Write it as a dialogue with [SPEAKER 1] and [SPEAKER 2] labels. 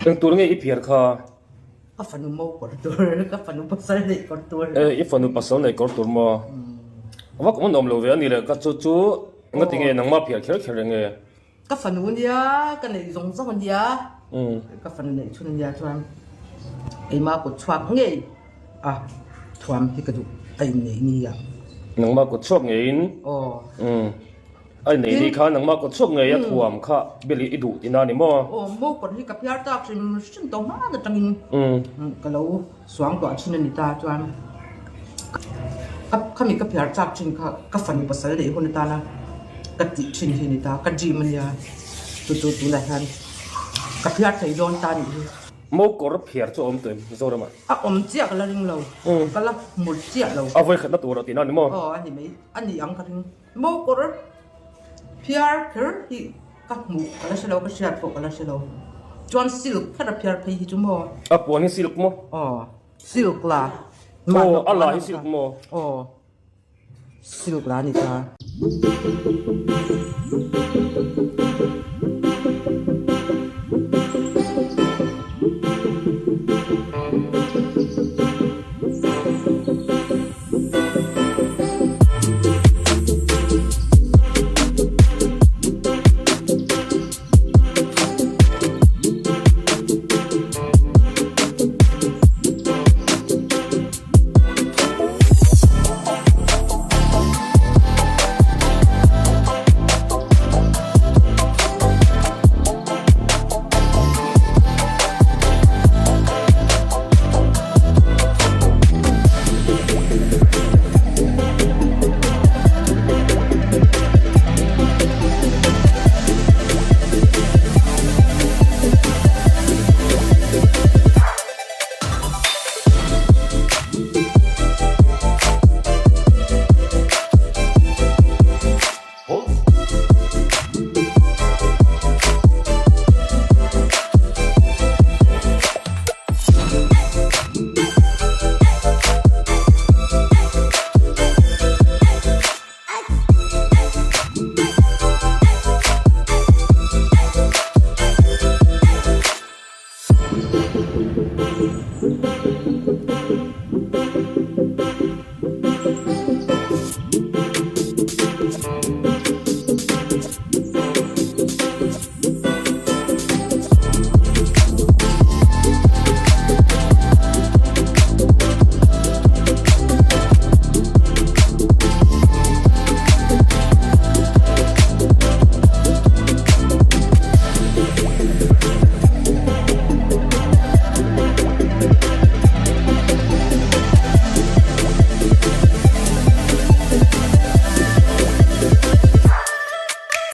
[SPEAKER 1] Eng tur nge i phiar kha?
[SPEAKER 2] Ka fanu mo kawr tur, ka fanu pasal neih kawr tur.
[SPEAKER 1] E, i fanu pasal neih kawr tur maw? Vak awm awm lo ve a ni le, ka chu chu engati nge nangmah phiar kher kher eng nge?
[SPEAKER 2] Ka fanu ania, ka neih zawng zawng ania, ka fanu neih chhun ania chuan keimah kut chhuak ngei a thuam hi ka duh a inneih nia.
[SPEAKER 1] Nangmah kut chhuak ngeiin?
[SPEAKER 2] Aw.
[SPEAKER 1] A inneih ni kha nangmah kut chhuak ngei a thuam kha bel i duh tihna a ni maw?
[SPEAKER 2] Aw, mo kawr hi ka phiar tak hrim hrim tawh hman atangin ka lo suangtuah thin a ni ta chuan ka khami ka phiar chak thin kha ka fanu pasal neih hun atana ka tih thin hi a ni ta, ka dream a nia chu chu tunah hian ka phiar thei dawn ta a nih hi.
[SPEAKER 1] Mo kawr phiar chu a awm tawh em Mizoramah?
[SPEAKER 2] A awm chiah ka la ring lo, ka la hmu chiah lo.
[SPEAKER 1] A vawikhatna tur a tihna a ni maw?
[SPEAKER 2] Aw a ni mai, a ni ang ka ring. Mo kawr phiar kher hi ka hmuh ka la hre lo, ka hriat pawh ka la hre lo. Chuan silk kher a phiar phei hi chu maw?
[SPEAKER 1] A puan hi silk maw?
[SPEAKER 2] Aw, silk la.
[SPEAKER 1] Aw, a la hi silk maw?
[SPEAKER 2] Aw, silk la a ni ta.